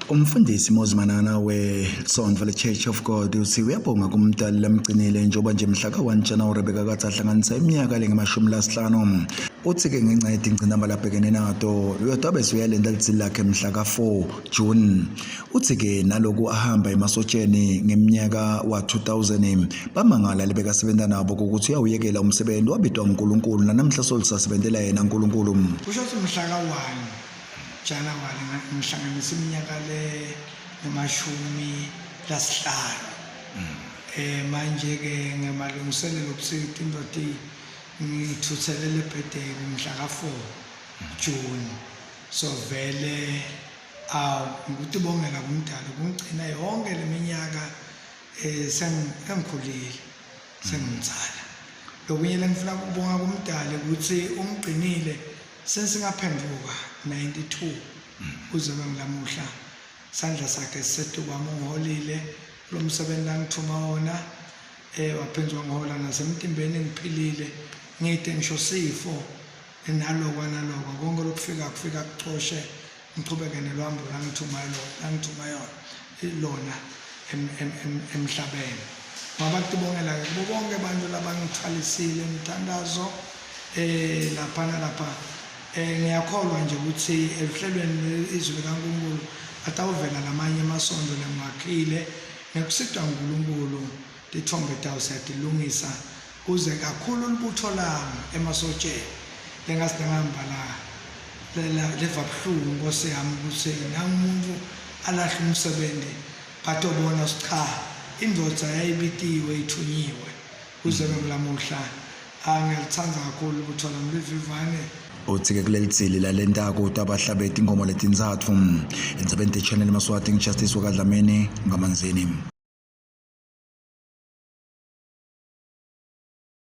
Umfundisi Mozi Manana wesontfo le-Church of God utsi uyabonga kumdali lamgcinile njengoba nje mhla ka-1 January bekakadze ahlanganisa iminyaka lengemashumi lasihlanu. Utsi-ke ngenca yetingcinamba labhekene nato uyotabe seyalenta lidzili lakhe mhla ka-4 June. Utsi-ke naloku ahamba emasotsheni ngemnyaka wa-2000 bamangala lebekasebenta nabo kokuthi uyawuyekela umsebenzi wabitwa nguNkulunkulu nanamhla solusasebentela yena uNkulunkulu. Kusho ukuthi mhla ka-1 January ngihlanganisa iminyaka le emashumi lasihlanu. Eh manje ke ngemalungiselelo ukuthi tinto ti ngithuthelele ebhedeni mhla ka-4 June. So vele aw ngikutibongela kumdali kungigcina yonke leminyaka eh sengikhulile sengimdzala. Lokunye lengifuna ukubonga kumdali ukuthi ungigcinile Since ngaphenduka 92 kuze kube ngulamuhla sandla sakhe sisetukwami ungiholile kulo msebenzi angithuma wona eh waphinde wangihola nasemtimbeni ngiphilile ngide ngisho sifo nalokwa nalokwa konke lokufika kufika kucoshe ngichubeke nelwambo langithuma lona langithuma yona lona emhlabeni ngoba kutibongela-ke kubo bonke abantu labangithwalisile imithandazo eh lapha nalapha eh ngiyakholwa nje ukuthi eluhlelweni izwi likaNkulunkulu atawuvela lamanye amasonto lengiwakhile ngekusitwa nguNkulunkulu tithombe tawo siyatilungisa kuze kakhulu libutho lami emasotsheni lengase ngihamba la leva buhlungu nkosi yami ukuthi nangumuntu alahle umsebenzi batobona ukuthi cha indvodza yayibitiwe ithunyiwe kuze kulamuhla ngiyalithanda kakhulu ibutho lami livivane. Uthi-ke kuleli dzili lalentako utabahlabe tinkomo letintsatfu. Endzabeni te-Channel Maswati ngiJustice wakaDlamini ngaManzini.